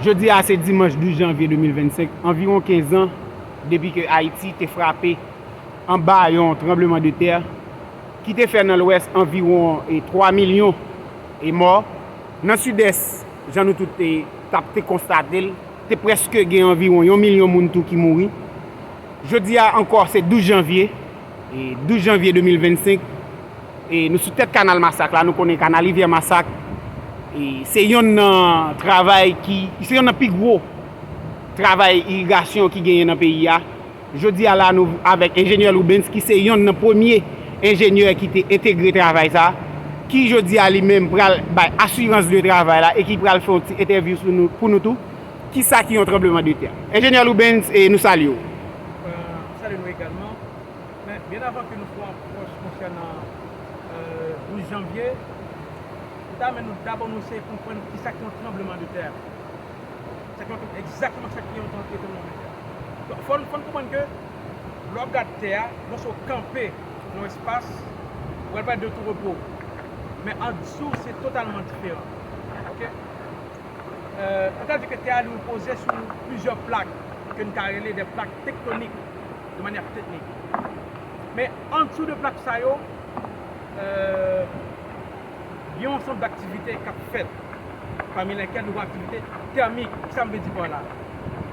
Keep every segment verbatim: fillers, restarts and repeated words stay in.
Jodi a se dimanch douz janvye de mil vennsenk, anviwon kenz an depi ke Ayiti te frape anba yon tranblemanntè ki te fè nan Lwès anviwon e twa milyon e mò. Nan Sidès, jan nou tout te, t ap te konstate l, te prèske gen anviwon yon milyon moun tou ki mouri. Jodi a ankò se douz janvye, e douz janvye de mil vennsenk, e nou sou tèt kanal Masak la, nou konnen kanal Rivyè Masak, e se yonn nan travay ki, se yonn nan pi gwo travay irigasyon ki genyen nan peyi a. Jodi a la, nou avèk enjenyè Loubens, ki se yonn nan premye enjenyè ki te entegre travay sa, ki jodi a li menm pral bay asirans de travay la e ki pral fè yon ti entèvyou sou nou, pou nou tou, kisa ki yon tranblemanntè. Enjenyè Loubens, e nou salye w. Euh, salut nous également. Men byen avan ke nou fè yon apwòch konsènan euh, douz janvye, nou ta renmen nou dabò nou eseye konprann kisa ki yon tranblemanntè. Sa ki yon, egzakteman sa ki yon tranblemanntè. Donk, fò, fò n konprann ke lè w ap gad tè a, lòske w kanpe nan yon espas, ou pral pale de tou repo. Men andisou, se totalman diferan. Ok? Euh, sa vle di ke tè a li repoze sou plizyè plak ke n ka rele de plak tektonik de manyè teknik. Men andisou de plak sa yo, euh, gen yon ansanm daktivite k ap fèt, pami lèkèl nou gen aktivite tèmik. Kisa m vle di pa la?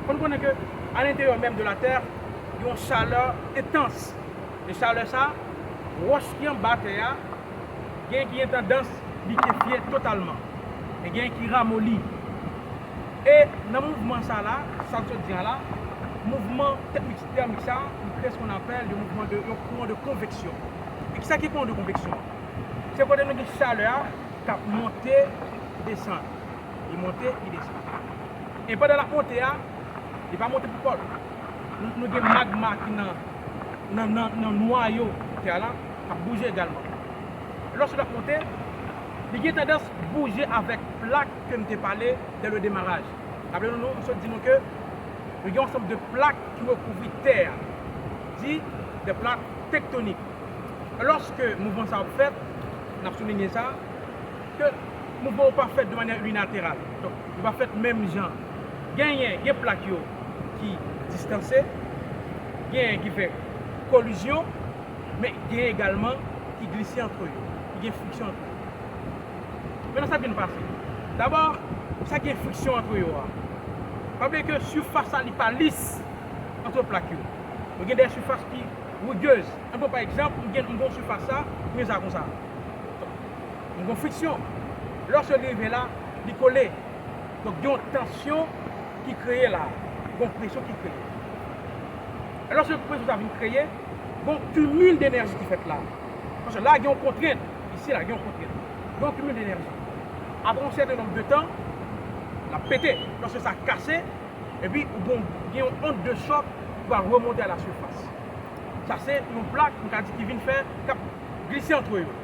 Fò n konnen ke alenteryè menm de latè, gen yon chalè entans. E chalè sa, wòch ki anba tè a, gen ki gen tandans likefye totalman, e gen ki ramoli. E nan mouvman sa la, sa m sot di a la, mouvman tèmik, tèmik sa, li kreye ce qu'on appelle de mouvement de, yon kouran de konveksyon. E kisa ki kouran de konveksyon? Se kote nou gen chalè a k ap monte, desann. Li monte, li desann. E pandan l ap monte a, li pa monte pou kò l. Nou, nou gen magma ki nan, nan, nan, nan nwayo tè a la, k ap bouje egalman. Lòske l ap monte, li gen tandans bouje avèk plak ke m te pale dès le démarrage. Raple nou, nou, m sot di nou ke nou gen yon ansanm de plak ki rekouvri tè a, di de plak tektonik. Lòske mouvman sa ap fèt, n ap soulinye sa, ke mouvman yo pa fèt de manyè unilateral. Donk, yo pa fèt menm jan. Genyen, gen plak yo ki distanse, genyen ki fè kolizyon, men genyen egalman ki glise antre yo, ki gen friksyon antre yo. Mentnan, sa k vin pase? Dabò, sa gen friksyon antre yo a. Pa bliye ke sifas la, li pa lis antre plak yo. Nou gen de sifas ki rigez. Ann pran pa egzanp, m gen, m gen yon sifas sa, m gen sa konsa. M gen friksyon. Lòske li rive la, li kole. Donk, gen yon tansyon ki kreye la, gen yon presyon ki kreye. E lòske presyon sa vin kreye, gen yon kimil denèji ki fèt la. Paske la, gen yon kontrent. Isi la, gen yon kontrent. Gen yon kimil denèji. Apre yon sèten nonb de tan, l ap pete. Lòske sa kase, epi ou gen, gen yon ond de chòk ki va remonte a la sifas. Sa se yon plak, m ka di, ki vin fè, k ap glise antre yo.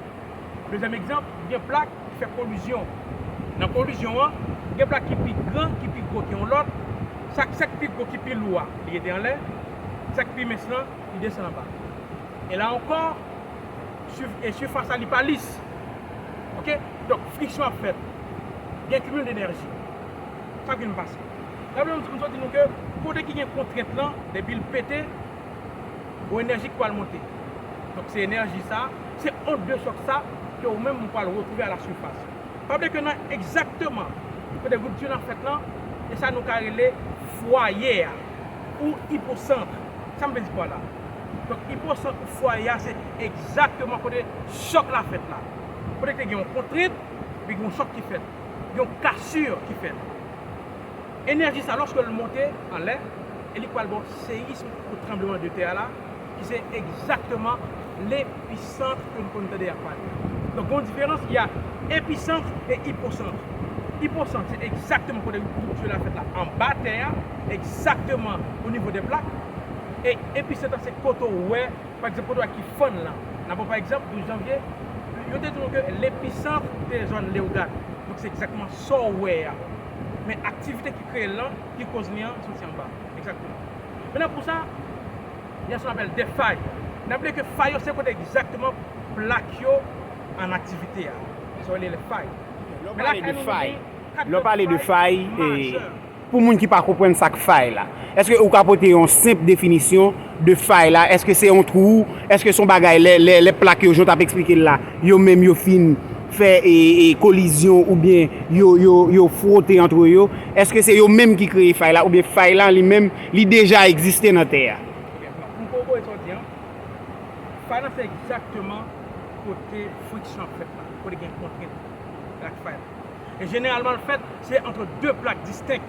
Dezyèm egzanp, gen plak ki fè kolizyon. Nan kolizyon an, gen plak ki pi gran, ki pi gwo ke yon lòt. Sa, sa ki pi gwo, ki pi lou a, li rete anlè. Sa ki pi mens lan, li desann anba. E la ankò, sif, e sifas la, li pa lis. Ok? Donk, friksyon ap fèt. Gen kimil denèji. Sa k vin pase? Raple nou, m sot di nou ke kote ki gen kontrent lan, depi l pete, gon enèji ki pral monte. Donk, se enèji sa, se ond de chòk sa, ke ou menm ou pral retwouve a la sifas. Pa bliye ke nan egzakteman kote ripti lan fèt lan, e sa nou ka rele fwaye a, ou iposant. Sa m vle di pa la? Donk, iposant ou fwaye a, se egzakteman kote chòk la fèt la. Kote ki te gen yon kontrent, epi gen yon chòk ki fèt. Gen yon kachir ki fèt. Enèji sa, lòske l monte anlè, e li pral ba w seyism ou tranbleman de tè a la, ki se egzakteman lepisant ke nou konn tande y ap pale. Donk, gen yon diferans, y a episant e iposant. Iposant, se egzakteman kote ripti la fèt la, anba tè a, egzakteman o nivo de plak. E episant, se kote w wè, pa egzanp, kote w wè ki fann lan. N a pran pa egzanp, douz janvye, yo te di nou ke lepisant te zòn Lewgad. Donk, se egzakteman sa w wè a. Men aktivite ki kreye l lan, ki koz li an, soti anba. Egzakteman. Mentnan, pou sa, y a sa n apèl de fay. N ap bliye ke fay yo, se kote egzakteman plak yo an aktivite a. Sa yo rele fay. Lè w pale de fay, lè w pale de fay, e, Pou moun ki pa konprann sa k fay la, èske ou ka pote yon senp definisyon de fay la? Èske se yon twou? Èske se yon bagay lè, lè, lè plak yo, jan w t ap eksplike l la, yo menm yo fin fè e, e, kolizyon oubyen yo, yo, yo fwote antre yo? Èske se yo menm ki kreye fay la oubyen fay la li menm li deja egziste nan tè a? Ok, bon, pou m koribore sa w di an, fay lan se egzakteman kote friksyon ap fèt la, kote gen kontrent ak fay la. E jeneralman l fèt, se ant de plak distenk,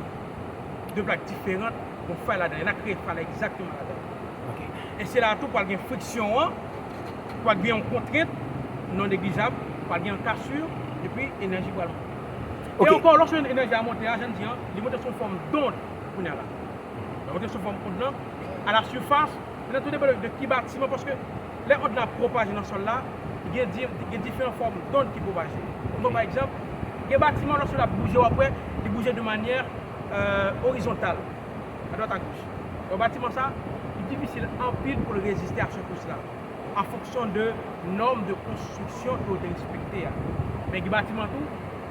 de plak diferan, gon fay ladan. E n a kreye fay la egzakteman ladan. E se la tou pral gen friksyon an, pral gen yon kontrent non neglijab, pral gen yon kasir, epi enèji pral monte. E ankò, lòske enèji a monte a, jan n di an, li monte sou fòm dond kounye a la. Lè w te sou fòm ond lan, a la sifas, men tou depann de ki batiman, paske lè ond lan ap pwopaje nan sòl la, gen, gen diferan fòm dond ki pwopaje. Bon, pa egzanp, gen batiman, lòske l ap bouje, w ap wè, li bouje de manyè orizontal, adwat agoch. Donk, batiman sa, li difisil anpil pou l reziste a sekous la. An fonksyon de nòm de konstriksyon ke w te respekte a. Men gen batiman tou,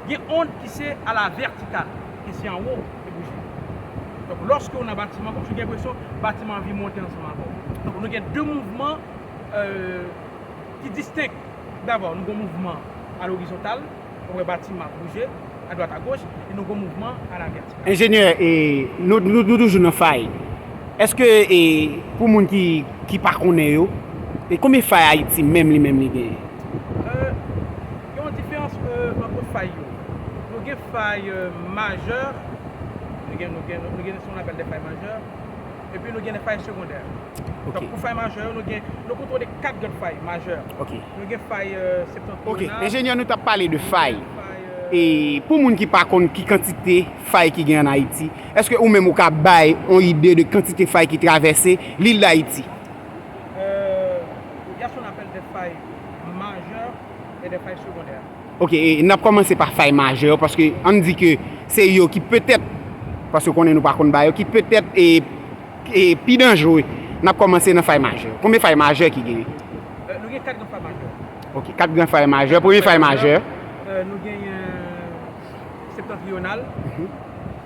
gen ond ki se a la vètikal, ke se anwo ke bouje. Donk, lòske w nan batiman, kòmsi w gen enpresyon batiman an anvi monte ansanm avè w. Donk, nou gen de mouvman ki distenk. Dabò, nou gen mouvman a lorizontal, ou wè batiman ap bouje, adwat agoch, e nou gen mouvman a la vètikal. Enjenyè, e, nou, nou, nou toujou nan fay. Èske, e, pou moun ki, ki pa konnen yo, e konbyen fay Ayiti menm li menm li genyen? Gen yon diferans ant fay yo. Nou gen fay majè, nou gen, nou gen, nou gen sa nou apèl de fay majè, epi nou gen de fay segondè. Donk, pou fay majè yo, nou gen, nou kontwole kat gran fay majè. Nou gen fay septantriyonal. Enjenyè, nou t ap pale de fay. E pou moun ki pa konn ki kantite fay ki gen ann Ayiti, èske ou menm ou ka bay yon ide de kantite fay ki travèse lil Dayiti? Il y a ce qu'on appelle des failles majeures et des failles secondaires. Ok, e n ap kòmanse pa fay majè yo, paske ann di ke se yo ki petèt, paske konnen nou pa konn ba yo, ki petèt e, e pi danjere. N ap kòmanse nan fay majè. Konbyen fay majè ki genyen? Nou gen kat gran fay majè. Ok, kat gran fay majè. Premye fay majè. Nou genyen septantriyonal.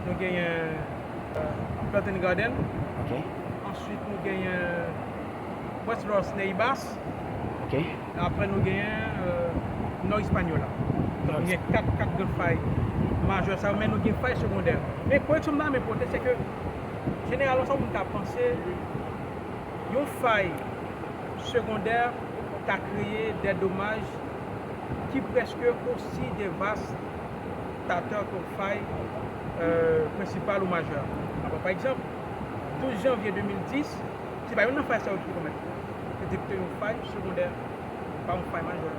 Nou genyen Plantain Garden. Answit, nou genyen West Los Neibas. Apre, nou genyen Nò Hispaniola. Donk, nou gen kat, kat gran fay majè sa yo, men nou gen fay segondè. Men koreksyon m ta renmen pote, se ke jeneralman, sa moun ka panse, yon fay segondè ka kreye de domaj ki prèske osi devastatè ke fay prensipal ou majè. Pa egzanp, douz janvye de mil dis, se pa youn nan fay sa yo ki komèt li. Se te pito yon fay segondè, pa yon fay majè.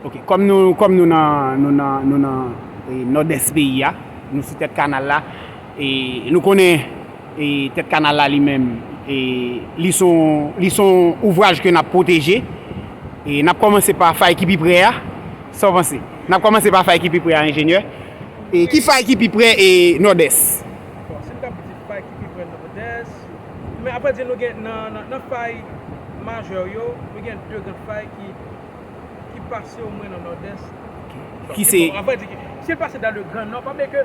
Ok, kòm nou, kòm nou nan, nou nan, nou nan e, nòdès peyi a, nou sou tèt kanal la, e nou konnen e tèt kanal la li menm, e li s on, li s on ouvwaj ke n ap pwoteje. E n ap kòmanse pa fay ki pi pre a. Sa w panse? N ap kòmanse pa fay ki pi pre a, enjenyè. E ki fay ki pi pre e Nòdès? Bon, si n t ap di fay ki pi pre Nòdès, men apre di nou gen nan, nan, nan fay majè yo, nou gen de gran fay ki, ki pase omwen nan Nòdès. Ki se? Bon, apre di, si l pase dans le Grand Nord, pa bliye ke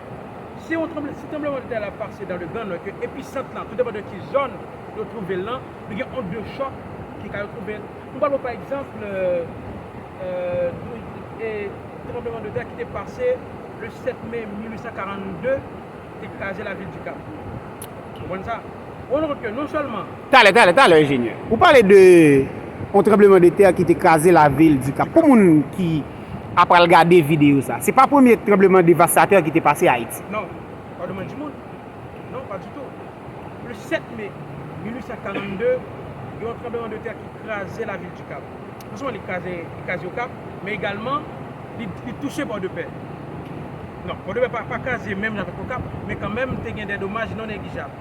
si yon tranble, si tranblemanntè la pase dans le Grand Nord, ke episant lan, tou depann de ki zòn yo twouve l lan, nou gen ond de chòk ki ka retwouve l. Nou pral pran pa egzanp, e, tranblemanntè ki te pase le sèt me mil uit san karannde te kraze lavil Dikap. Ou konprann sa? Ou rann kont ke non sèlman. Talè, talè, talè, enjenyè. Ou pale de yon tranblemanntè ki te kraze lavil Dikap. Pou moun ki ap pral gade videyo sa, se pa premye tranbleman devastatè ki te pase Ayiti. Non, pa demen di moun. Non, pa ditou. Le sèt me mil uit san karannde, gen yon tranblemanntè ki kraze lavil Dikap. Non sèlman li kraze, li kraze Okap, men egalman li, li touche Pòdepè. Non, Pòdepè pa, pa kraze menm jan avèk Okap, men kanmenm te gen de domaj non neglijab.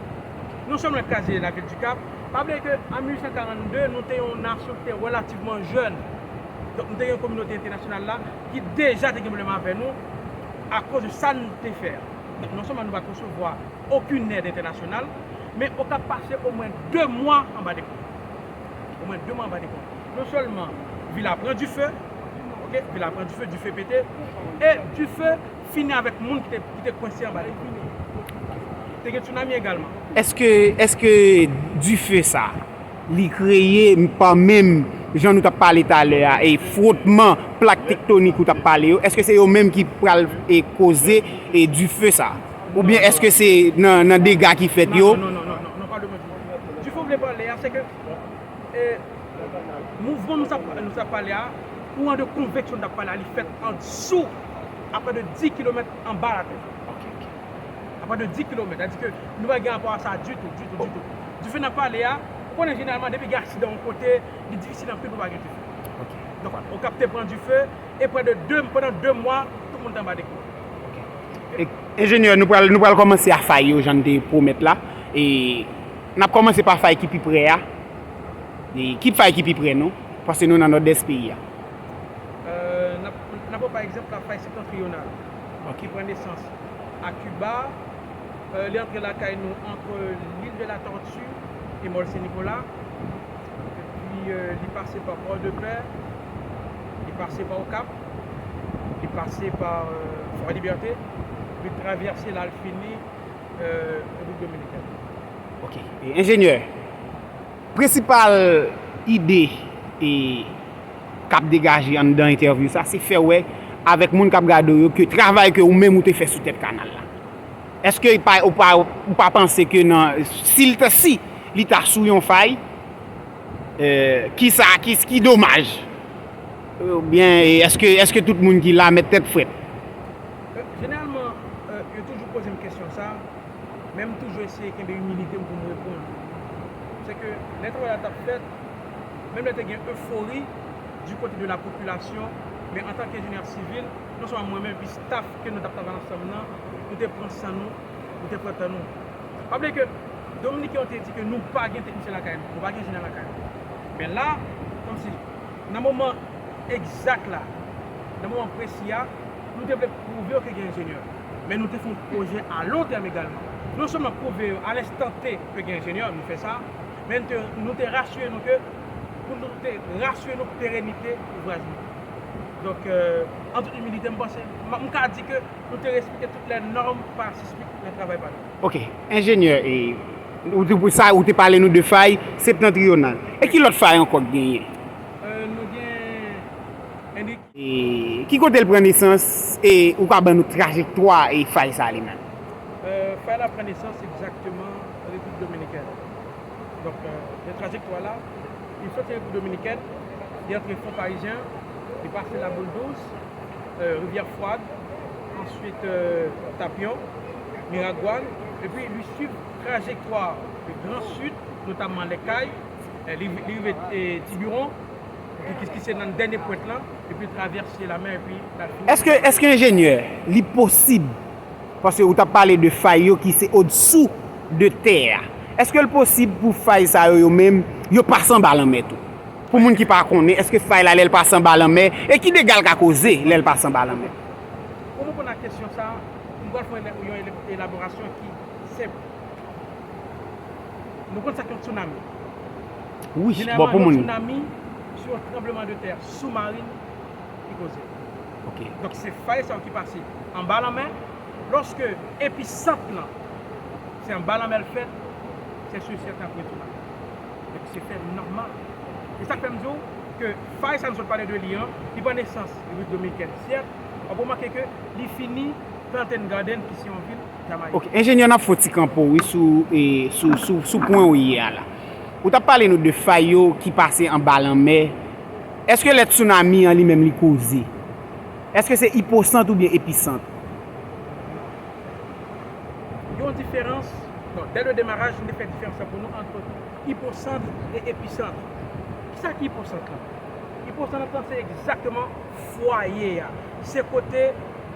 Non sèlman li kraze lavil Dikap, pa bliye ke an mil uit san karannde, nou te yon nasyon ki te relativman jèn. Donk, nou te gen yon kominote entènasyonal la ki deja te gen pwoblèm avè nou akoz de sa n te fè a. Donk, non sèlman nou pa t resevwa okenn èd entènasyonal, men Okap pase omwen de mwa anba dekontre. Omwen de mwa anba dekontre. Non sèlman vil la pran dife, ok, vil la pran dife, dife pete, e dife fini avèk moun ki te, ki te kwense anba dekontre. Te gen tsunami egalman. Èske, èske dife sa, li kreye pa menm jan nou t ap pale talè a, e frotman plak tektonik ou t ap pale yo, èske se yo menm ki pral e koze e dife sa? Oubyen èske se nan, nan dega ki fèt yo? Non, non, non, non, non, non, pa de mwen. Dife ou vle pale a, se ke e, mouvman nou sa, nou sa pale a, kouran de konveksyon nou t ap pale a, li fèt an dsou, a près de dis kilomèt anba latè. A près de dis kilomèt, sa di ke nou pa gen rapò a sa ditou, ditou, ditou. Dife n ap pale a, ou konnen jeneralman depi gen aksidan yon kote, li difisil anpil pou pa gen dife. Donk, Okap te pran dife, e près de de, pandan de mwa, tout moun te anba deko. E, enjenyè, nou pral, nou pral kòmanse a fay yo, jan n te pwomèt la. E n ap kòmanse pa fay ki pi prè a. E ki fay ki pi prè nou? Paske nou nan nòdès peyi a. Euh, n ap, n ap pran pa egzanp la fay septantriyonal ki pran nesans a Kiba. Euh, li antre lakay nou ant Lil de la Tòti e Mòl Sen Nikola. Epi euh, li pase pa Pòdepè, li pase pa Okap, li pase pa euh, Fwa Libète, epi travèse la, l fini euh, Repiblik Dominikèn. Ok. E, enjenyè, prensipal ide e k ap degaje anndan entèvyou sa, se fè wè avèk moun k ap gade w yo ke travay ke ou menm ou te fè sou tèt kanal la. Èske pa, ou pa, ou pa panse ke nan, si l ta, si li ta sou yon fay, e, ki sa, ki, ki domaj? Oubyen, e, èske, èske tout moun ki la mèt tèt frèt? Euh, jeneralman, euh, yo toujou poze m kesyon sa, men m toujou eseye kenbe imilite m pou m reponn. Se ke lè travay la t ap fèt, menm lè te gen efori du côté de la population, men antanke enjenyè sivil, non sèlman mwen menm epi staff ke nou t ap travay ansanm nan, nou te pran san nou, nou te pran tan nou. Pa bliye ke Dominiken yo te di ke nou pa gen teknisyen lakay nou, nou pa gen enjenyè lakay nou. Men la, kòmsi, nan moman egzak la, nan moman presi a, nou te vle pwouve yo ke gen enjenyè. Men nou te fè yon pwojè a lon tèm egalman. Non sèlman pwouve yo a lenstan T ke gen enjenyè, nou fè sa, men nou te, nou te rasire nou ke, pou nou te rasire nou perenite ouvraj nou. Donk, euh, an tout imilite, m panse, m, m ka di ke nou te respekte tout lè nòm pa sismik nan travay pa nou. Ok, enjenyè, e, ou te, sa, ou te pale nou de fay septantriyonal. E ki lòt fay ankò k genyen? Euh, nou gen Enrik. E ki kote l pran nesans e ou ka ban nou trajektwa e fay sa li menm? Euh, fay la pran nesans egzakteman Repiblik Dominikèn. Donk, euh, le trajektwa la, li soti Repiblik Dominikèn, li antre Fon Parizyen, li pase Laboul Dous, euh, Rivyè Fwad, answit euh, Tapyon, Miragwàn, epi li swiv trajektwa le Gran Sid, notamman Lèkay, euh, li, li rive euh, Tibiwon, ki, ki, ki se nan dènye pwent lan, epi travèse lamè, epi l al fini. Èske, èske enjenyè, li posib Paske ou t ap pale de fay yo ki se odsou de tè a. Èske l posib pou fay sa yo, yo menm, yo pase anba lanmè tou? Pou moun ki pa konnen, èske fay la lè l pase anba lanmè, e ki dega l ka koze lè l pase anba lanmè? Pou reponn a kesyon sa a, m pral fè yon, yon elaborasyon ki senp. Nou konn sa k yon tsunami. Wi, bon pou moun. Jeneralman, yon tsunami se yon tranblemanntè soumarin ki koze. Ok. Donk se fay sa yo ki pase anba lanmè. Lòske episant lan se anba lanmè l fèt, se si sèten ap gen tsunami. Donk se fè nòmal. E sa k fè m di w ke fay sa nou sot pale de li an, li pran nesans Repiblik Dominikèn, sèt, w ap remake ke li fini Plantain Garden ki se yon vil Jamayik. Ok, enjenyè, n ap fè yon ti kanpo wi sou, e, sou, sou, sou pwen ou ye a la. Ou t ap pale nou de fay yo ki pase anba lanmè. Èske lè tsunami an li menm li koze? Èske se iposant oubyen episant? Gen yon diferans, bon, dès le démarrage, m te fè diferans lan pou nou ant iposant e episant. Kisa ki iposant lan? Iposant lan se egzakteman fwaye a. Se kote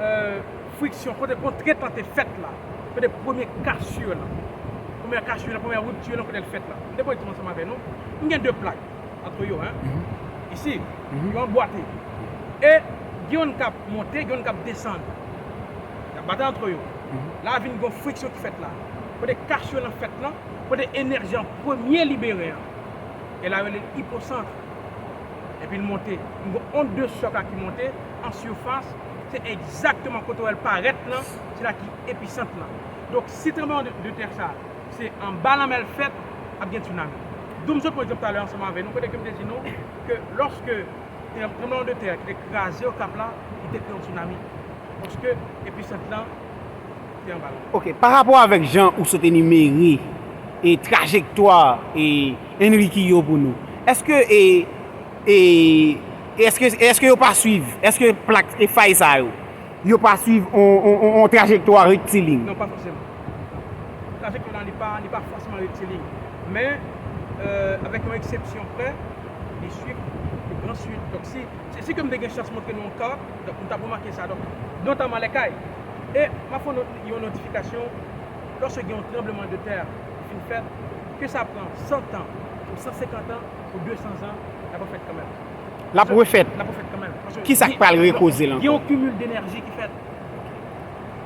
euh, friksyon, kote kontrent lan te fèt la. Kote premye kachir lan. Premye kachir lan, premye ripti lan, kote l fèt la. M te pran egzanp ansanm avè nou. M gen de plak ant yo, hein. Isi, yo anbwate. E gen youn k ap monte, gen youn k ap desann. Y ap batay ant yo. La vin gen friksyon ki fèt la. Kote kachir lan fèt lan, kote enèji an premye libere an. E la yo rele l iposant. Epi l monte. Yon ond de chòk la ki monte an sifas, Se egzakteman kote w wè l parèt lan, se la ki episant lan. Donk, si tranblemanntè sa, se anba lanmè l fèt, ap gen tsunami. D'où m sot pran egzanp talè ansanm avè nou, kote ke m te di nou ke lòske tranblemanntè ki te kraze Okap la, li te kreye yon tsunami. Paske episant lan te anba lanmè. Ok, pa rapò avèk jan ou sot enimere e trajektwa e Enriquillo pou nou, èske e, e, e èske, èske yo pa swiv, èske plak e fay sa yo, yo pa swiv on, on, on, on trajektwa rektilign? Non, pa fòseman. Trajektwa la, li pa, li pa fòseman rektilign. Men, euh, avèk yon eksepsyon prè, li swiv, li pran sud. Donk, si, si, si ke m te gen chans montre nou yon kat, donk, nou t ap remake sa. Donk, notaman lè kay. E m ap fè yon not-, yon notifikasyon, lòske gen yon tranblemanntè ki fin fèt, ke sa pran san tan, ou san senkant an, ou de san zan, l ap fèt kanmenm. L ap refèt. L ap refèt kanmenm. Paske ki sa k gen, pral rekoze l gen ankò? Yon cumul de nèji ki fèt.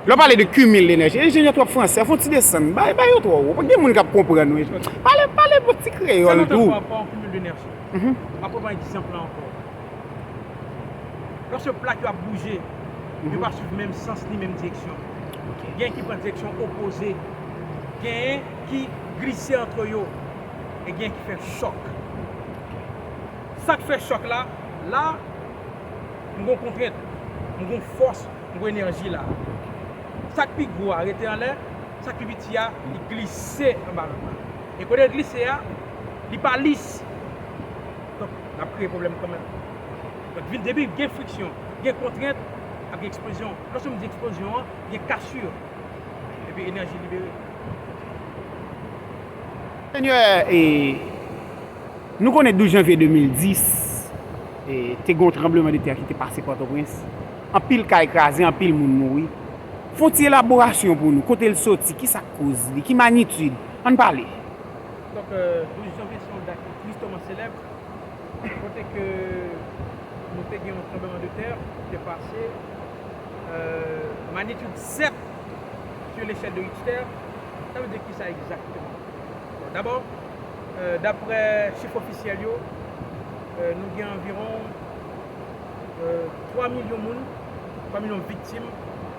Lè w pale de cumul de nèji, enjenyè twòp fransè, fè yon ti desann, bay, bay yo twò wo. Gen moun k ap konprann, wi. Pale, pale yon ti kreyòl tou. Sa nou tankou pa yon cumul de nèji. Mhm. M ap pran egzanp la ankò. Lòske plak yo ap bouje, yo pa swiv menm sans ni menm direksyon. Ok. Gen ki pran direksyon opoze, gen ki glise antre yo, e gen ki fè chòk. Sa k fè chòk la, la, m gon kontrent, m gon fòs, m gon enèji la. Sa k pi gwo a rete anlè, sa k pi piti a, li glise anba lanmè. E kote l glise a, li pa lis. Donk, l ap kreye pwoblèm kanmenm. Donk, vin, depi gen friksyon, gen kontrent, ap gen eksplozyon. Lòske m di eksplozyon an, gen kachir. Epi enèji libere. Enjenyè, e, nou konnen douz janvye de mil dis, e, te gen yon tranblemanntè ki te pase Pòtoprens. Anpil kay kraze, anpil moun mouri. Fè yon ti elaborasyon pou nou. Kote l soti, ki sa k koz li, ki magnitid? Ann pale. Donk, euh, douz janvye se yon dat ki tristeman selèb, kote ke nou te gen yon tranblemanntè ki te pase, euh, magnitude sèt sur l'échelle de Richter. Sa vle di kisa egzakteman? Bon, dabò, euh, daprè chif ofisyèl yo, euh, nou gen anviwon, euh, twa milyon moun, twa milyon viktim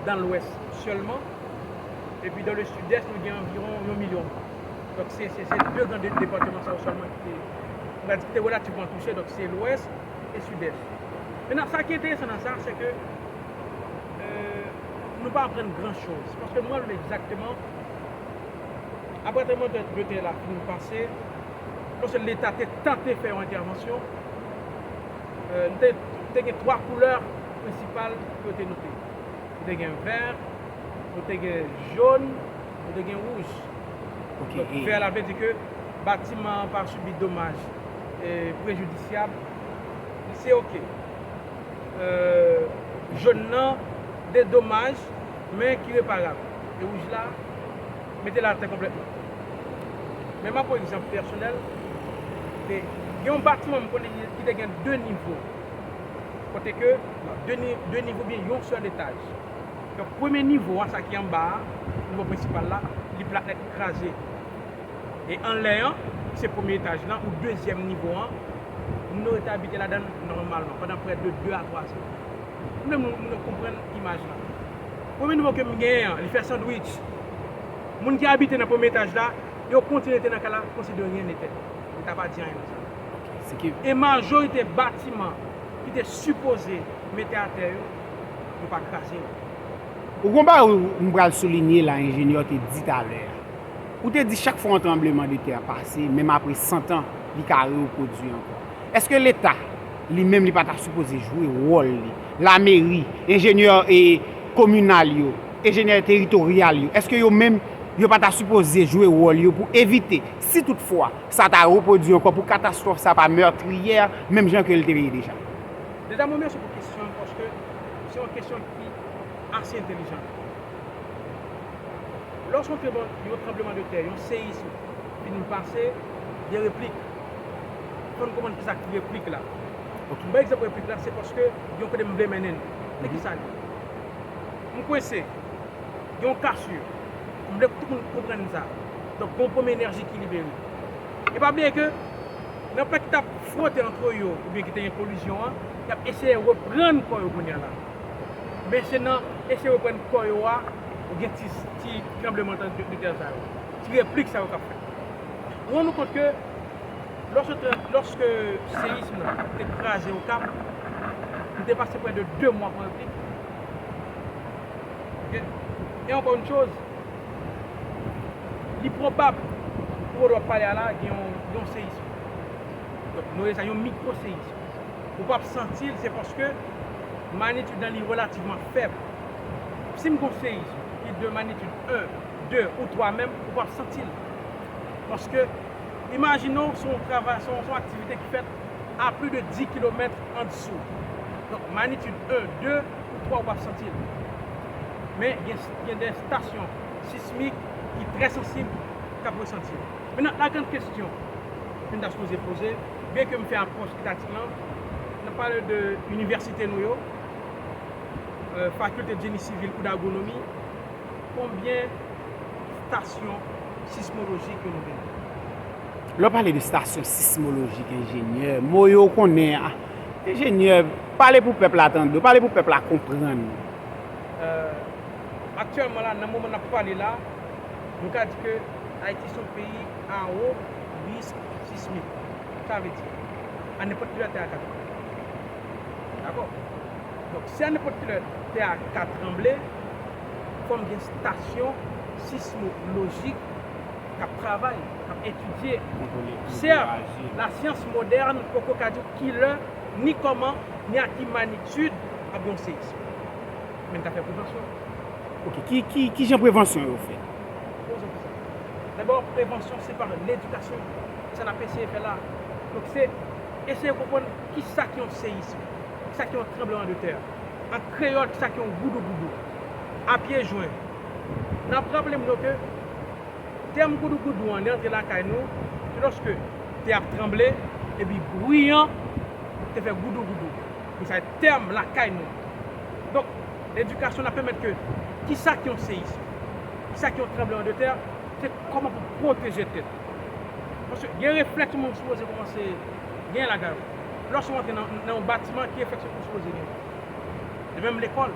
dans l'Ouest sèlman. Epi dans le Sud-Est, nou gen anviwon yon milyon. Donk, se, se, se de gran de-, depatman sa yo sèlman ki te, nou ka di ki te relativman touche, donk se Lwès e Sidès. Mentnan, sa ki enteresan nan sa, se ke, euh, nou pa aprann gran choz. Paske nou wè egzakteman, apre tranblemanntè la fin pase, lòske Leta te tante fè yon entèvansyon, euh, nou te, te gen twa koulè prensipal ke yo te note. Nou te gen vè, nou te gen jòn, nou te gen wouj. Ok, donk, e vè la vle di ke batiman an pa sibi domaj, e, prejidisyab, se ok. Euh, jòn nan, de domaj, men ki reparab. E wouj la, mete l atè konplètman. Men m ap pran egzanp pèsonèl, te gen yon batiman m konnen ki te gen de nivo. Kote ke, non, de ni-, de nivo byen yon sèl etaj. Donk, premye nivo a, sa ki anba a, nivo prensipal la, li plat nèt, li kraze. E anlè an, se premye etaj lan, ou dezyèm nivo an, moun yo rete abite ladan l nòmalman, pandan prè de de a twa zan. Nou menm, nou, nou konprann imaj lan. Premye nivo ke m genyen an, li fè sandwich. Moun ki abite nan premye etaj la, yo kontinye rete nan kay la, kòmsi de rien n'était. Leta pa di anyen nan sa. Se ki e majorite batiman ki te sipoze mete atè yo, yo pa kraze yo. Ou gon bagay m pral soulinye la, enjenyè te di talè a. Ou te di chak fwa yon tranblemanntè pase, menm apre san tan, li ka repwodui ankò. Èske Leta, li menm, li pa ta sipoze jwe wòl li? Lameri, enjenyè e kominal yo, enjenyè teritoryal yo, èske yo menm, yo pa ta sipoze jwe wòl yo pou evite, si toutfwa sa ta repwodui ankò, pou katastwòf sa pa mètriyè, menm jan ke l te ye deja? Deja, mwen remèsye pou kesyon an, paske se yon kesyon ki ase entèlijan. Lòske yon tranblemanntè, yon seyis fin pase, gen replik. Fò n konprann kisa ki replik la. Ok. M bay egzanp replik la, se paske gen yon kote m vle mennen n. Se kisa li? M kwense. Gen yon kachir. M vle tout moun konprann sa. Donk, gen yon premye enèji ki libere. E pa bliye ke nan plak ki t ap fwote antre yo, oubyen ki te gen kolizyon an, y ap eseye reprann kò yo kounye a la. Men se nan eseye reprann kò yo a, ou gen ti, ti tranbleman de, de tè sa yo, ti replik sa yo k ap fèt. Nou rann nou kont ke lòske, lòske seyis lan te kraze Okap, nou te pase près de de mwa pou replik. Ok? E ankò yon choz, li pwobab, pou kote w ap pale a la, gen yon, yon seyis. Donk, nou rele sa yon mikwoseyis. Ou p ap santi l, se paske magnitid lan li relativman fèb. Si m gon seyis ki de magnitid en, de ou twa menm, ou p ap santi l. Paske, imajine w, se yon travay, se yon, se yon aktivite ki fèt a plis de dis kilomèt an dsou. Donk, magnitid en, de ou twa, ou p ap santi l. Men, gen, gen de stasyon sismik ki trè sansib, k ap resanti l. Mentnan, la grande question ke n ta sipoze poze, byen ke m fè apwòch didaktik lan, n ap pale de inivèsite nou yo, euh, fakilte de jeni sivil ou d'agwonomi, konbyen stasyon sismolojik ke nou genyen? Lè w pale de stasyon sismolojik, enjenyè, mo yo w konnen a, enjenyè, pale pou pèp la tande, pale pou pèp la konprann. Euh, aktyèlman la, nan moman n ap pale la, nou ka di ke Ayiti se yon peyi a wo risk sismik. Sa vle di, a nenpòt kilè tè a ka tranble. Dakò? Donk, si a nenpòt kilè tè a ka tranble, fò m gen stasyon sismolojik k ap travay, k ap etidye. Sèt, lasyans modèn poko ka di w kilè, ni kòman, ni a ki magnitid ap gen yon seyis. Men n ka fè prevansyon. Ok, ki, ki, ki jan prevansyon yo fèt? Poze w kesyon. Dabò, prevansyon se pa ledikasyon. Sa n ap eseye fè la. Donk, se eseye konprann kisa ki yon seyis, kisa ki yon tranbleman de tè. An kreyòl, kisa ki yon goudougoudou. A pye jwen. N ap raple m nou ke tèm goudougoudou an, li antre lakay nou, se lòske tè ap tranble, epi bri an te fè goudougoudou. Men sa se tèm lakay nou. Donk, ledikasyon la pèmèt ke, kisa ki yon seyis? Kisa ki yon tranbleman de tè? Se kòman pou pwoteje tèt ou. Paske gen reflèks yon moun sipoze kòmanse gen lakay ou. Lòske w antre nan, nan yon batiman, ki reflèks ou sipoze gen? De menm lekòl.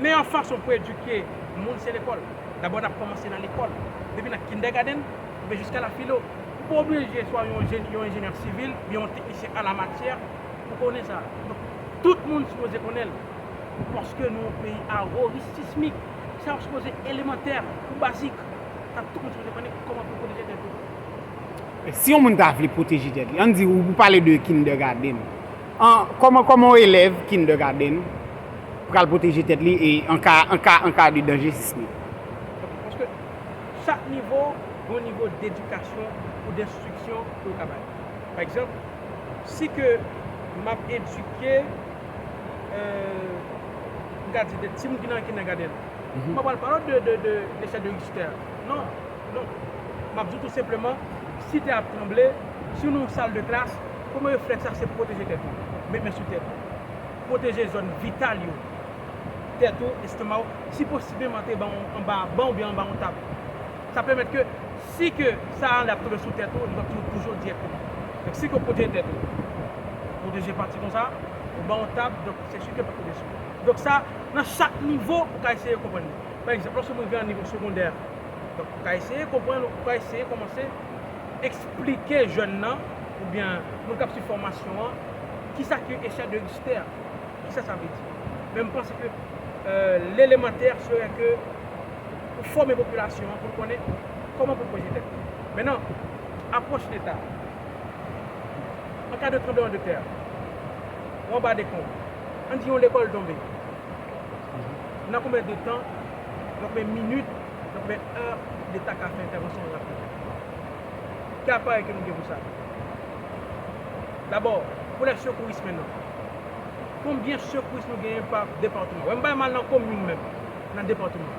Meyè fason pou edike moun se lekòl. Dabò n ap kòmanse nan lekòl. Depi nan kindergarten, oubyen jiska la filo. Ou pa oblije swa yon enjen-, yon enjenyè sivil, oubyen yon teknisyen an la matyè, pou konnen sa. Donk, tout moun sipoze konnen l. Paske nou yon peyi a wo risk sismik. Sa yo sipoze elemantè ou bazik. Sa tout moun sipoze konnen kòman pou pwoteje tèt ou. Si yon moun ta vle pwoteje tèt li, ann di ou, ou pale de kindergarten. An, kòman, kòman yon elèv kindergarten pral pwoteje tèt li e an ka, an ka, an ka de danje sismik? Paske chak nivo gen yon nivo dedikasyon ou denstriksyon ke yo ka bay. Pa egzanp, si ke m ap edike, euh, m ka di de timoun ki nan kindergarten, m pa pral pale w de, de, de, de lechèl de Richter. Non, non. M ap di w tou senpleman, si tè ap tranble, si w nan yon sal de klas, premye reflèks la se pwoteje tèt ou. Met men sou tèt ou. Pwoteje zòn vital yo. Tèt ou, estoma w, si posibleman te ban w anba ban oubyen anba yon tab. Sa pèmèt ke si ke sa anlè ap tonbe sou tèt ou, li p ap touye w toujou dirèkteman. Donk, si ke w pwoteje tèt ou, pwoteje pati konsa, ou ban yon tab, donk, se si ke l p ap tonbe sou ou. Donk, sa, nan chak nivo, ou ka eseye konprann li. Pa egzanp, lòske moun rive nan nivo segondè, donk, ou ka eseye konprann, ou ka eseye kòmanse eksplike jèn nan, oubyen moun k ap swiv fòmasyon an, kisa ki echèl de Richter. Kisa sa vle di? Men m panse ke, euh, lelemantè sere ke pou fòme popilasyon an, pou l konnen kòman pou l pwoteje tèt li. Mentnan, apwòch Leta. An ka de tranbleman de tè, ou anba dekonb, ann di yon lekòl tonbe. Nan konbyen de tan, nan konbyen minit, nan konbyen è, Leta ka fè entèvansyon rapid? Ki aparèy ke nou gen pou sa? Dabò, pou lè sekouris mentnan. Konbyen sekouris nou genyen pa depatman? Wè, m bay mal nan komin menm, nan depatman.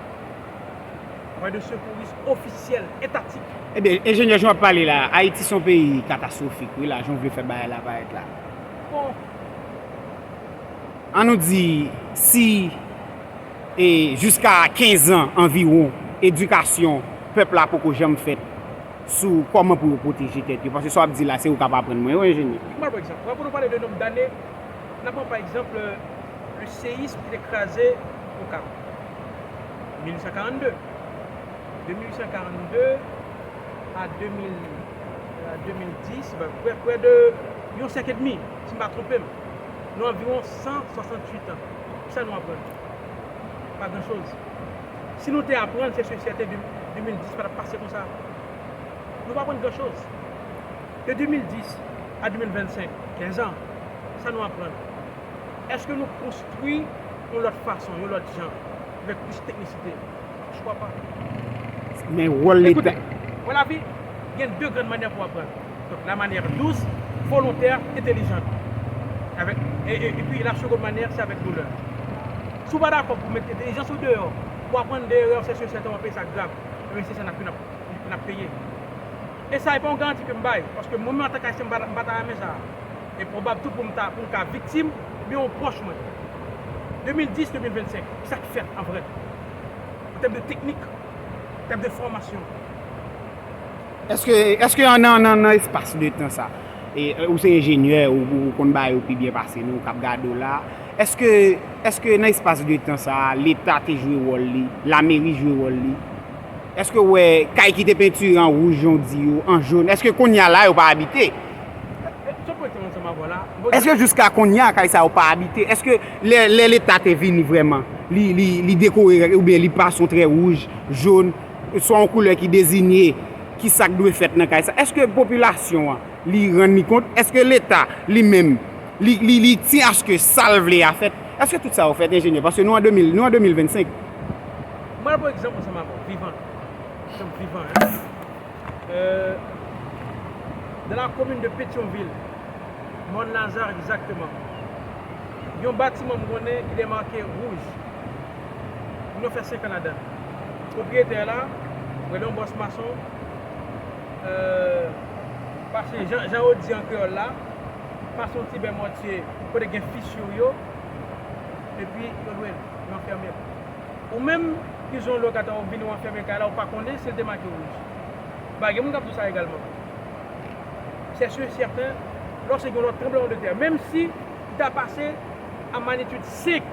Wè, de sekouris ofisyèl, etatik. Ebyen, enjenyè, jan w ap pale la, Ayiti se yon peyi katastwofik, wi, la, jan w vle fè bagay la parèt la. Bon. Ann nou di, si, e, jiska kenz an anviwon, edikasyon pèp la poko janm fèt sou kòman pou yo pwoteje tèt yo, paske sa w ap di la, se ou k ap aprann mwen, wi, enjenyè. M pral pran egzanp. Wè, pou nou pale de nonb dane, n ap pran pa egzanp, le seyis ki te kraze Okap. Mil uit san karannde. De mil uit san karannde a de mil, a de mil dis, ben, prè, prè de yon syèk edmi, si m pa twonpe m. Nou anviwon san swasanntuit an. Kisa nou aprann? Pa gran choz. Si nou te aprann, se si e sèten de, de mil dis pa t ap pase konsa. Nou pa aprann gran choz. De de mil dis a de mil vennsenk, kenz an, sa nou aprann? Èske nou konstwi yon lòt fason, yon lòt jan, avèk plis teknisite? Je crois pas. Men wòl Leta. Dans la vie, il y a deux grandes manières pour apprendre. Donc la manière douce, volontaire, intelligente. Avec, et, et, et puis la seconde manière, c'est avec douleur. Si w pa dakò pou met entèlijans ou deyò, pou aprann de erè, se si e sèten w ap peye sa grav. Ebyen se sa n ap, n ap, n ap peye. E sa e pa yon garanti ke m bay, paske mwen menm antanke Ayisyen m pa, m pa ta renmen sa. E pwobab tou pou m ta, pou m ka viktim, oubyen yon pwòch mwen. De mil dis, de mil vennsenk, kisa k fèt an vrè? An tèm de teknik, an tèm de fòmasyon. Èske, èske nan, nan, nan espas de tan sa, e, ou se enjenyè, ou, ou konn bagay yo pi byen pase nou k ap gade w la, èske, èske nan espas de tan sa, Leta te jwe wòl li, lameri jwe wòl li? Èske w wè kay ki te pentire an wouj, jan w di yo, an jòn, èske kounye a la yo pa abite? Èske jiska kounye a kay sa yo pa abite? Èske lè, lè Leta te vini vrèman, li, li, li dekore oubyen li pase yon trè wouj, jòn, swa yon koulè ki dezinye ki sa k dwe fèt nan kay sa? Èske popilasyon an li rann li kont? Èske Leta li menm li, li, li tyen aske sa l vle a fèt? Èske tout sa yo fèt, enjenyè? Paske nou an de mil, nou an de mil vennsenk. Mwen pran egzanp ansanm avè w, vivan. Egzanp vivan, hein. Euh, dans la commune de Pétion-Ville, Mòn Laza egzakteman, yon batiman m konnen ki te make wouj. Moun yo fè senk an ladan l. Pwopriyetè la, rele yon bòs mason, euh, pase, jan, jan yo di an kreyòl la, pase yon ti bè mòtye kote gen fisur yo, epi yo lwe l, yo anfèmen l. Ou menm ki se yon lokatè, w ap vini, w anfèmen kay la, ou pa konnen si l te make wouj. Ba, gen moun k ap di w sa egalman. Se si e sèten, lòske gen yon lòt tranblemanntè, menm si li ta pase a magnitid senk,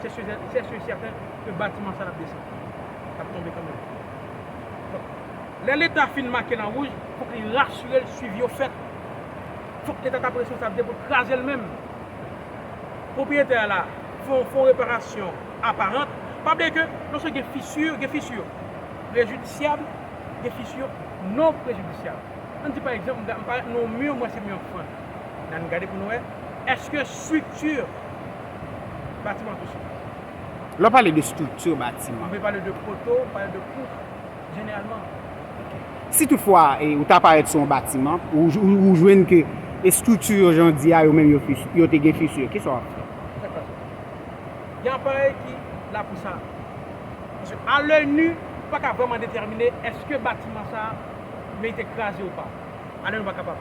se si e sèten ke batiman sa a ap desann, l ap tonbe kanmenm. Donk, lè Leta fin make l an wouj, fòk li rasire l swivi yo fèt. Fòk Leta ta pran responsablite pou l kraze l menm. Pwopriyetè a la fè yon, fè yon reparasyon aparan. Pa bliye ke lòske gen fisur, gen fisur prejidisyab, gen fisur non prejidisyab. Ann di pa egzanp, m parèt nan yon mi, m wè se mi an fann. Ann gade pou nou wè, èske estrikti batiman touche? Lè w pale de estrikti batiman. M vle pale de poto, m pale de pout, jeneralman. Si toutfwa ou ta parèt sou yon batiman, ou, ou, ou jwenn ke estrikti yo jan w di a, yo menm yo, yo te gen fisur, kisa w ap fè? Gen aparèy ki la pou sa. Paske a lè ni, ou pa ka vrèman detèmine èske batiman sa a merite kraze ou pa. A lè ni ou pa kapab.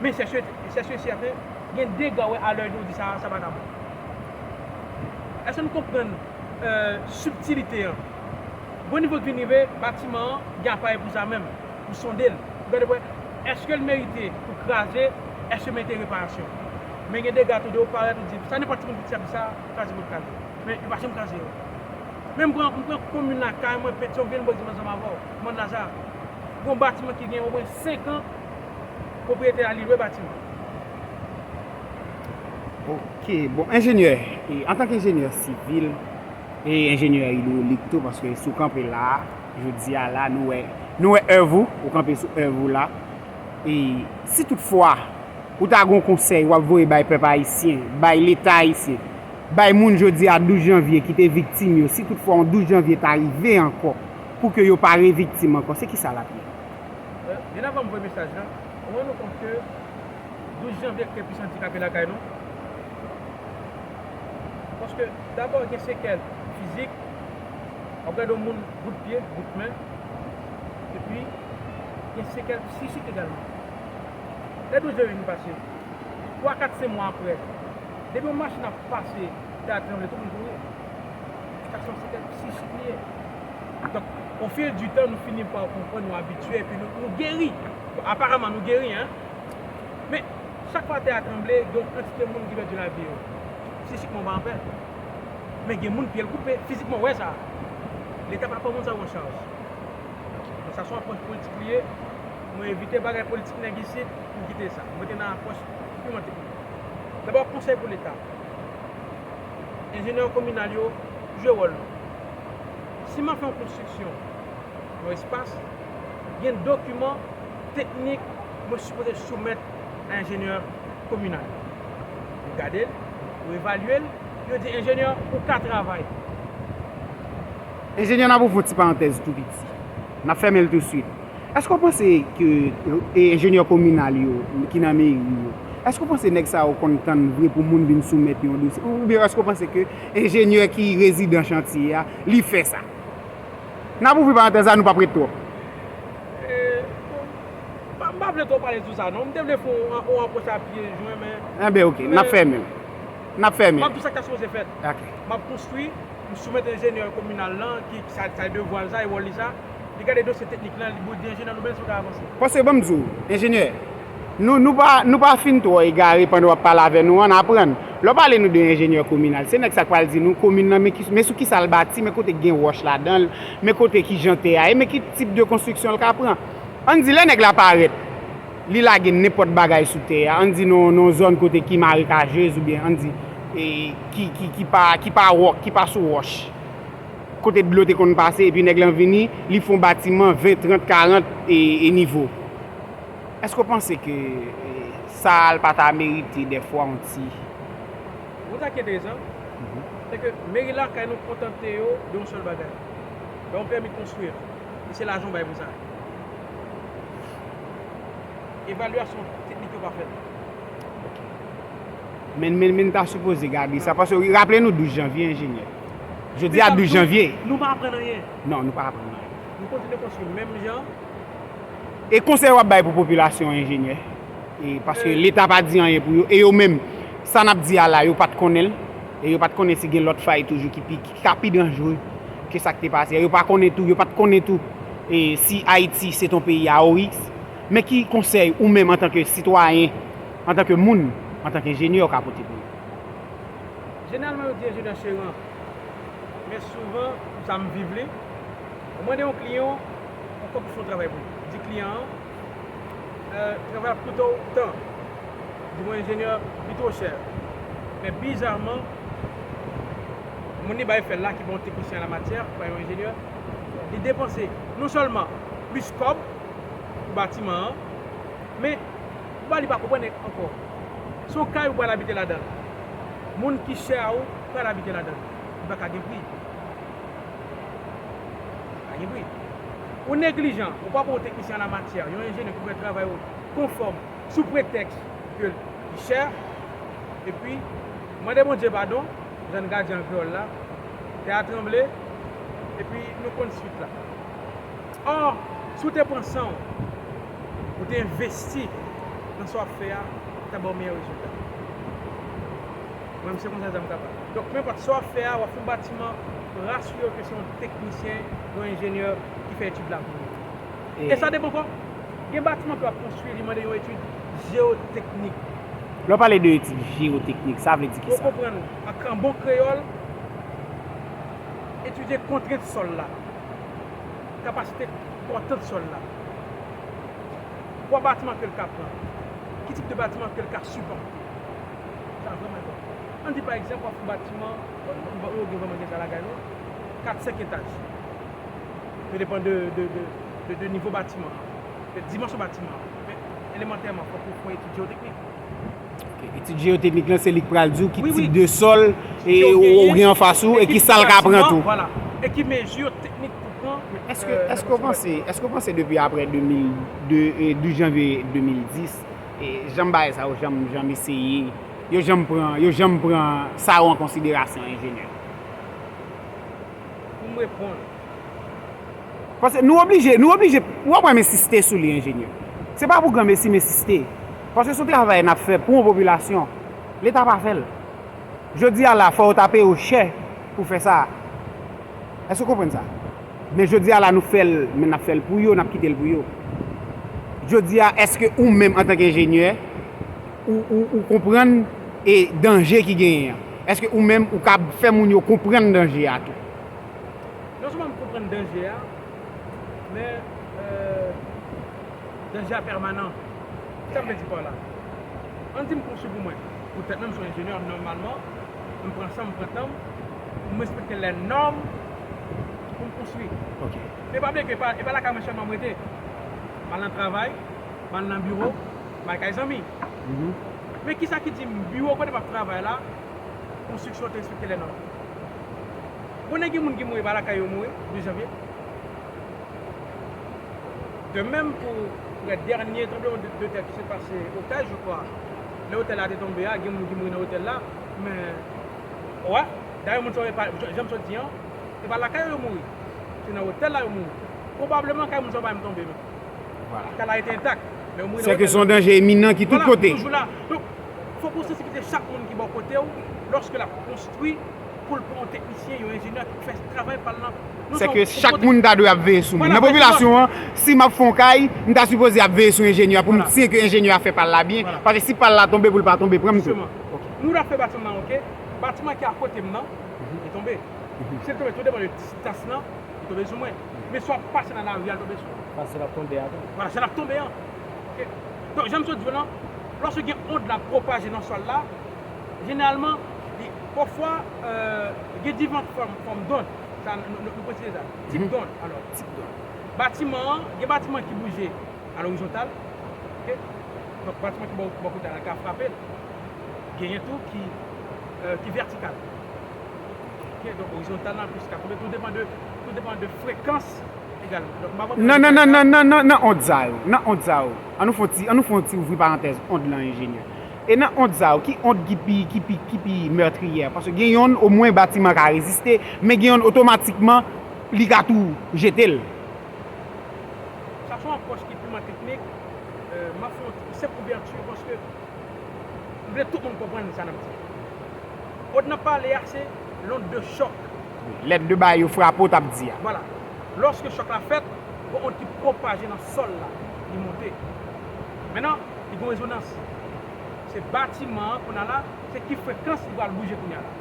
Men se si e sèten, gen dega w wè a lè ni ou di sa, sa pa ka bon. Èske nou konprann euh, sibtilite an? Bon nivo k vin rive, batiman an gen aparèy pou sa menm, pou sonde l, pou gade pou wè èske l merite pou kraze, èske merite reparasyon. Men gen dega tou de ou parèt ou di, sa nenpòt timoun piti ap di sa, kraze pou l kraze. Men yo pa janm kraze yo. Men m pran, m pran komin lakay mwen, Petyonvil, m pran egzanp ansanm avè w, Mòn Laza. Gen yon batiman ki gen omwen senk an, pwopriyetè a li lwe batiman. Ok, bon, enjenyè, antanke enjenyè sivil e enjenyè idwolik tou, paske si w kanpe la, jodi a la, nou wè, nou wè èv ou, ou kanpe sou èv ou la. E si toutfwa ou ta gen yon konsèy w ap voye bay pèp ayisyen, bay Leta ayisyen, bay moun jodi a douz janvye ki te viktim yo, si toutfwa yon douz janvye ta rive ankò, pou ke yo pa reviktim ankò, se kisa l ap ye? Byen avan m voye mesaj la, ou rann ou kont ke douz janvye kreye plis andikape lakay nou. Paske dabò gen sekèl fizik, w ap gade yon moun bout pye, bout men, epi gen sekèl psichik egalman. Lè douz janvye vin pase, twa, kat, senk mwa apre, depi yon machin ap pase, tè a tranble, tout moun kouri. Sa se yon sekèl psichik li ye. Donk, au fil du temps, nou fini pa konprann, nou abitye, epi nou, nou geri. Bon, aparaman, nou geri, en. Men, chak fwa tè a tranble, gen yon kantite moun ki pèdi lavi yo. Psichikman, w pa anpè. Men gen moun pye l koupe, fizikman w wè sa. Leta pa pran moun sa yo an chaj. Donk sa se yon apwòch politik li ye. Mwen evite bagay politik nèg isit, m kite sa. Mwen rete nan apwòch piman teknik. Dabò, konsèy pou Leta. Enjenyè kominal yo, jwe wòl nou. Si m ap fè yon konstriksyon, yon espas, gen dokiman teknik mwen sipoze soumèt a enjenyè kominal. Yo gade l, yo evalye l, yo di, "Enjenyè, ou ka travay." Enjenyè, n ap ouvri yon ti parantèz tou piti. N ap fèmen l touswit. Èske w panse ke, e, enjenyè kominal yo ki nan meri yo, èske w panse nèg sa yo konn tann vre pou moun vin soumèt yon dosye? Oubyen èske w panse ke enjenyè ki rezidan chantye a, li fè sa? N ap ouvri parantèz la, nou p ap ret twòp. E, bon, m pa, m pa vle twò pale sou sa, non. M te vle fè yon, yon apwòch a pye jwen, men Enben, oke, n ap men fèmen l. N ap fèmen m l. Ap di w sa k ta sipoze fèt. Ok. M ap konstwi, m soumèt enjenyè kominal lan, ki, ki sa, sa devwa l sa, e wòl li sa. Li gade dosye teknik lan, li di enjenyè Loubens, ou ka avanse. Paske, ban m di w, enjenyè, nou, nou pa, nou pa fin twò egare pandan w ap pale avè nou an, n aprann. Lè w pale nou de enjenyè kominal, se nèg sa k pral di nou komin nan, men ki, men sou ki sa l bati, men kote k gen wòch ladan l, men kote ki jan tè a ye, men ki tip de konstriksyon l ka pran. Ann di, lè nèg la parèt, li lage nenpòt bagay sou tè a, ann di nan, nan yon zòn kote ki marekajez oubyen, ann di, e, ki, ki, ki pa, ki pa wòk, ki pa sou wòch. Kote dlo te konn pase, epi nèg lan vini, li fè yon batiman ven, trant, karant e, e nivo. Èske w panse ke, e, sa a l pa ta merite dèfwa yon ti Yon sa ki enteresan, se ke meri lakay nou kontante yo de yon sèl bagay. Ba yon pèmi konstwi. E se lajan w bay pou sa. Evalyasyon teknik yo pa fèt. Men, men, men n ta sipoze gade sa, paske raple nou douz janvye, enjenyè. Jodi a douz janvye. Nou pa aprann anyen. Non, nou pa aprann anyen. Nou kontinye konstwi menm jan. E konsèy w ap bay pou popilasyon an, enjenyè? E paske Leta pa di anyen pou yo. E yo menm, sa n ap di a la, yo pa t konnen l. E yo pa t konnen si gen lòt fay toujou ki pi, ki ka pi danjre ke sa k te pase a. Yo pa konnen tou, yo pa t konnen tou, e si Ayiti se t on peyi a o risk. Men ki konsèy ou menm antanke sitwayen, antanke moun, antanke enjenyè w ka pote pou yo? Jeneralman, yo di enjenyè cheran. Men souvan, sa m viv li, ou mande yon kliyan yon kòb pou fè yon travay pou li. Di kliyan an, e, travay ap koute w tan. Di mwen, enjenyè, li twò chè. Men bizarman, moun li bay fè l la, ki pa yon teknisyen an la matyè, ki pa yon enjenyè, li depanse non sèlman plis kòb pou batiman an, men, ba li pa konprann ankò. Se yon kay ou pral abite ladan l. Moun ki chè a ou pral abite ladan l. Li pa ka gen pri. Pa gen pri. Ou neglijan, ou pa pran yon teknisyen an la matyè, yon enjenyè ki fè travay ou konfòm, sou pretèks ke li chè, epi mande Bondye padon, jan n ka di an kreyòl la, tè a tranble, epi nou konn swit la. Ò, si w te pran san w, ou te envesti nan sa w ap fè a, ta ba w meyè rezilta. Mwen menm, se konsa sa m kapab. Donk, peu importe sa w ap fè a, w ap fè yon batiman, rasire w ke se yon teknisyen, yon enjenyè ki fè etid la pou ou. E sa depann ankò. Gen batiman ke w ap konstwi, li mande yon etid jeyoteknik. Lè w pale de etid jeyoteknik, sa vle di ki sa? Ou konprann, an, an bon kreyòl, etidye kontrent sòl la, kapasite pòtant sòl la, pwa batiman ke l ka pran, ki tip de batiman ke l ka sipòte. Sa vrèman enpòtan. Ann di, pa egzanp, w ap fè yon batiman, bon, yo gen vrèman gen sa lakay nou, kat, senk etaj. Yo depann de, de, de, de, de nivo batiman an, de dimansyon batiman an. Men, elemantèman, fòk ou fè yon etid jeyoteknik. Ok, etid jeyoteknik lan, se li k pral di w ki tip de sòl e ou gen anfas ou e ki sa l ka pran tou. Vwala. E ki mezi teknik pou pran. Èske, èske w panse, èske w panse depi apre de mil de, e, douz janvye de mil dis, e, janm bagay sa yo janm, janm eseye, yo janm pran, yo janm pran sa yo an konsiderasyon, enjenyè? Pou m reponn, Paske nou oblije, nou oblije, w ap wè m ensiste sou li, enjenyè. Se pa pou granmesi m ensiste. Paske se yon travay n ap fè pou yon popilasyon. Leta pa fè l. Jodi a la, fò yo ta peye w chè pou fè sa. Èske w konprann sa? Men jodi a la, nou fè l, men n ap fè l pou yo, n ap kite l pou yo. Jodi a, èske ou menm, antanke enjenyè, ou, ou, ou konprann e danje ki genyen an? Èske ou menm ou kab fè moun yo konprann danje a tou? Non sèlman m konprann danje a, men euh, danje a pèmanan. Sa m vle di pa la? Ann di m konstwi pou mwen. Poutèt mwen m se yon enjenyè, nòmalman, m pran san m, m pran tan m, m respekte lè nòm pou m konstwi. Ok. Men pa bliye ke e pa, e pa lakay mwen sèlman m rete. M al nan travay, m al nan biwo, m al kay zanmi. Men kisa ki di m biwo kote m ap travay la, konstriksyon te respekte lè nòm? Konnen gen moun ki mouri pa lakay yo mouri, de janvye. De menm pou lè dènye tranbleman de, de tè ki se pase Okay, je crois. Lè otèl la te tonbe a, gen moun ki mouri nan otèl la, men, wè, dayè moun sa yo pa, jan m sot di an, se pa lakay yo mouri, se nan otèl la yo mouri. Pwobableman kay moun sa yo pa menm tonbe menm. Voilà. Kay la rete entak, men yo mouri nan Sèke otèl se yon la. Danje iminan ki tout Voilà, kote. Toujou la. Donk, fòk ou sansibilize chak moun ki bò kote w, lòske l ap konstwi, pou l pran yon teknisyen, yon enjenyè ki fè travay pa l lan. Sèke chak moun ta dwe ap veye sou moun. Nan popilasyon an, si m ap fè yon kay, m ta sipoze ap veye sou enjenyè a pou m siyen ke enjenyè a fè pa l la byen. Paske si pa l la tonbe, pou l pa tonbe pran m tou. Jisteman. Nou la fè batiman nan, ok? Batiman ki akote m nan, li tonbe. Si l tonbe, tou depann de distans lan, li tonbe sou mwen. Men si w ap pase nan lari a, l tonbe sou ou. Paske l ap tonbe a tou. Voilà, se l ap tonbe an. Ok? Donk, jan m sot di w lan, lòske gen ond la pwopaje nan sòl la, jeneralman, li, pafwa, euh, gen diferan fòm, fòm d'onde. Sa, nou, nou, nou presize sa. Tip d'onde, alò. Tip d'onde. Batiman an, gen batiman ki bouje a lorizontal. Ok? Donk, batiman ki bò, bò kote a ka frape l. Genyen tou ki, euh, ki vètikal. Ok? Donk, orizontal lan plis ka tonbe. Tou depann de, tou depann de frekans egalman. Donk, m pa konn Non, non, non, non, non, non, nan ond sa yo. Nan ond sa yo. An nou fè yon ti, an nou fè yon ti ouvri parantèz ond lan enjenyè. E nan ond sa yo, ki ond ki pi, ki pi, ki pi meurtrière? Paske gen yonn, omwen batiman ka reziste, men gen yonn otomatikman, li ka tou jete l. Sa se yon apwòch ki tèlman teknik, euh, m ap fè yon senp ouvèti paske m vle tout moun konprann sa n ap di. Ond n ap pale a, se l'onde de choc. Lè de bagay yo frape w, t ap di a. Voilà. Lòske chòk la fèt, gon ond ki pwopaje nan sòl la, li monte. Mentnan, li gon rezonans. Se batiman an, kounye a la, se ki frekans li pral bouje kounye a la.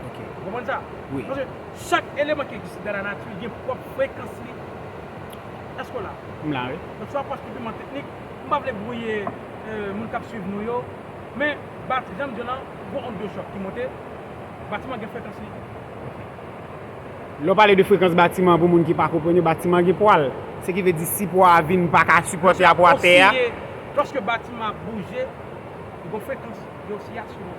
Ok. Ou konprann sa? Wi. Paske chak eleman ki egziste dans la nature gen pwòp frekans li. Èske w la? M la, wi. Donk, se yon apwòch ki tèlman teknik, m pa vle bwouye, euh, moun k ap swiv nou yo, men, bat, jan m di w lan, gon ond de chòk ki monte, batiman gen frekans li. Lè w pale de frekans batiman, pou moun ki pa konprann yo, batiman gen pwa l. Se ki vle di si pwa a vin pa ka sipòte apwa tè a. Lòske batiman ap bouje, li gon frekans de osiyasyon.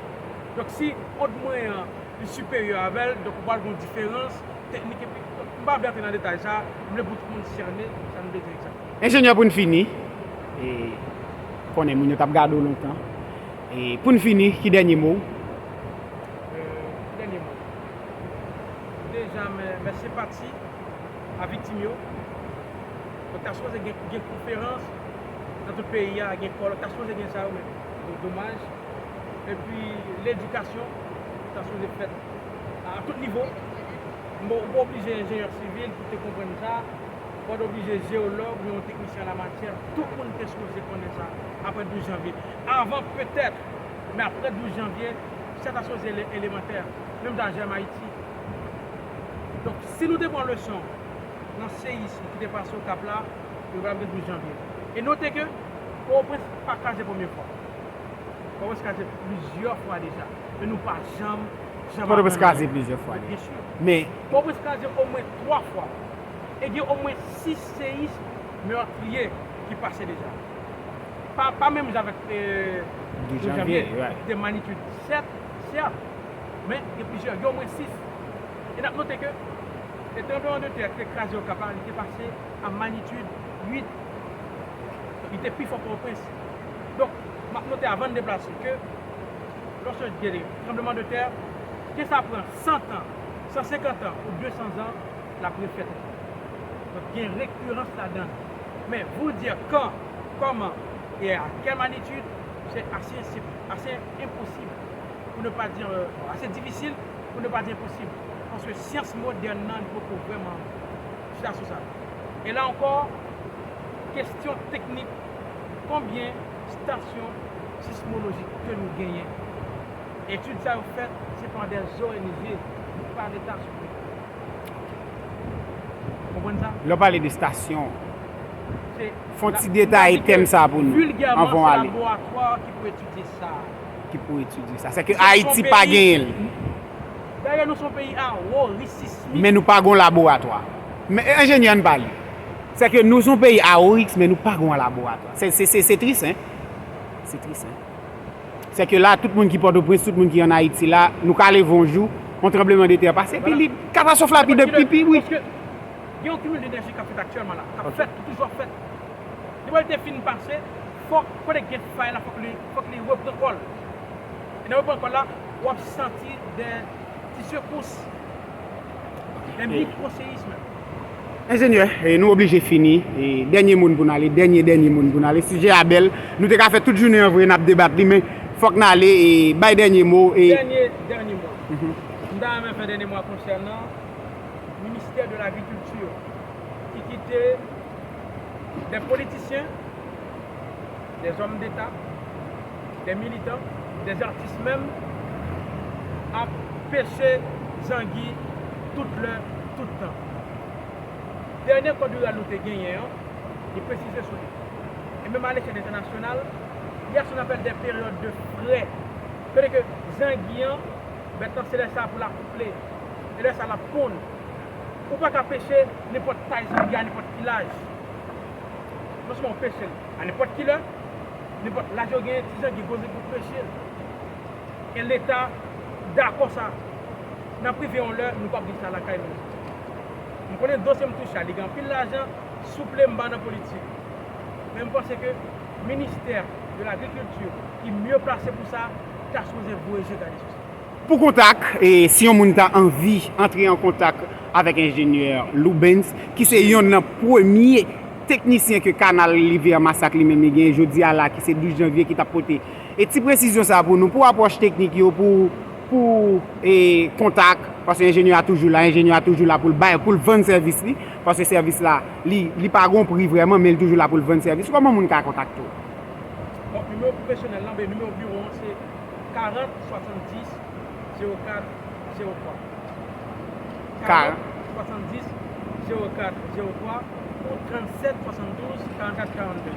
Donk, si ond mwen an li siperyè avè l, donk ou pral gon diferans teknik epi, m pa vle antre nan detay sa, m vle pou tout moun sène sa m vle di egzakteman. Enjenyè, pou n fini, e, konnen moun yo t ap gade w lontan. E, pou n fini, ki dènye mo w? Euh, ki dènye mo? Deja, mè, mè senpati a viktim yo. Donk, ta sipoze gen, gen konferans nan tout peyi a, gen kòlòk, ta sipoze gen sa yo, men domaj. Epi, ledikasyon, ta sipoze fèt a tout nivo. Bon, ou pa oblije enjenyè sivil pou te konprann sa. Ou pa oblije jeyològ, oubyen yon teknisyen an lamatyè. Tout moun te sipoze konnen sa apre douz janvye. Avan, petèt, men apre douz janvye, sa ta sipoze ele-, elemantè. Menm jan Ayiti. Donk, si nou te pran leson nan seyis ki te pase Okap la, nou pa t ap gen douz janvye. E note ke Pòtoprens pa kraze premye fwa. Pòtoprens kraze plizyè fwa deja, men nou pa janm, janm Pòtoprens aprann kraze anyen. Plizyè fwa deja. Byen si. Men Pòtoprens kraze omwen twa fwa. E gen omwen sis seyis meurtrier ki pase deja. Pa, pa menm jan avèk, euh, douz douz janvye, janvye, right. Ki te mannitid sèt, sèt, men gen plizyè, gen omwen sis. E n ap note ke se tranblemanntè ki te kraze Okap la, li te pase a mannitid uit. Li te pi fò Pòtoprens. Donk, m ap note avan n deplase ke lòske gen tranblemanntè, ke sa pran san tan, san senkant an ou de san zan, l ap refèt ankò. Donk, gen rekirans ladan l. Men, vous dire quand, comment et à quelle magnitude, c'est assez, c'est assez impossible, pour ne pas dire, euh, assez difficile, pour ne pas dire impossible. Paske syans modèn nan, li poko vrèman chita sou sa. E la ankò, kesyon teknik, konbyen stasyon sismolojik ke nou genyen? Etid sa yo fèt C'est par des O N G, c'est par l'État, s'il vous plaît. Ou konprann sa? Lè w pale de stasyon, Se fè yon ti detaye tèm sa pou nou, Vulgèrement, anvan w c'est ale, laboratoire qui pourrait étudier ça. Ki pou etidye sa. Sèke Ayiti pa genyen l. D'ailleurs, nous sommes un pays à haut risque sismique. Men nou pa gon laboratwa. Men enjenyè, ann pale. Sèke nou se yon peyi a o risk, men nou pa gon laboratwa. Se, se, se, se tris, en. Se tris, en. Sèke la, tout moun ki Pòtoprens, tout moun ki ann Ayiti la, nou ka leve yon jou, yon tranblemanntè pase, epi li, katastwòf la pi de, pi, pi, wi. Paske gen yon cumul d'énergie k ap fèt aktyèlman la, k ap fèt, ki toujou ap fèt. Depi l te fin pase, fòk, kote gen fay la, fòk li, fòk li repran kò l. E nan repran kò l la, w ap santi de ti sekous, de mikroséisme. Enjenyè, e nou oblije fini. E dènye moun pou n ale, dènye, dènye moun pou n ale. Sijè a bèl. Nou te ka fè tout jounen an vre, n ap debat li, men fòk n ale. E bay dènye mo. E Dènye, dènye mo. M ta renmen fè dènye mo a konsènan ministè de lagrikilti ki kite de politisyen, des hommes d'État, des militants, des artistes menm ap peche zangi tout lè, tout tan. Dènye kòd riral nou te genyen an, li presize sou li. E menm a lechèl entènasyonal, il y a ce qu'on appelle des périodes de fret. Kote ke zangi an, bèt lan se lè sa pou l ap koule. E lè sa l ap ponn. Ou pa ka peche nenpòt tay zangi a nenpòt ki laj. Non sèlman ou peche l a nenpòt ki lè, nenpòt laj yo genyen, ti zangi gwo zangi pou peche l. E Leta dakò sa. N ap rive yon lè, nou p ap gen sa lakay nou. M konnen dosye m touche a, li gen anpil lajan, souple m pa nan politik. Men m panse ke ministè de lagrikilti ki mye plase pou sa, ta sipoze voye je gade sou sa. Pou kontak, e si yon moun ta anvi antre an kontak avèk enjenyè Loubens, ki se yonn nan premye teknisyen ke kanal Rivière Massacre li menm li genyen jodi a la, ki se douz janvye, ki t ap pote e ti presizyon sa pou nou, pou apwòch teknik yo, pou, pou e, kontak, paske enjenyè a toujou la, enjenyè a toujou la pou l bay, pou l vann sèvis li, paske sèvis la, li, li pa gon pri vrèman, men l toujou la pou l vann sèvis. Kòman moun ka kontakte w? Bon, nimewo pwofesyonèl lan, oubyen nimewo biwo an, se karant swasanndis zewo kat zewo twa. Ka- Swasanndis zewo kat zewo twa ou trannsèt swasanndouz karannkat karannde.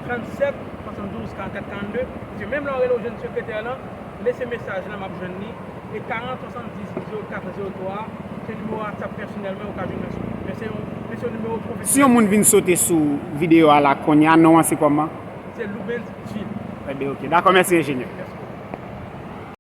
Trannsèt swasanndous karannkat karannde. Paske menm lè w rele w jwenn sekretè lan, lese mesaj lan, m ap jwenn li. E karant swasanndis zewo kat zewo twa se nimewo WhatsApp pèsonèl mwen, ou ka jwenn mwen sou li. Men se yon, men se yon nimewo pwofesyonèl. Si yon moun vin sote sou videyo a la kounye a, non an se kòman? Se Loubens Gilles. Ebyen, ok. Dakò, mèsi, enjenyè.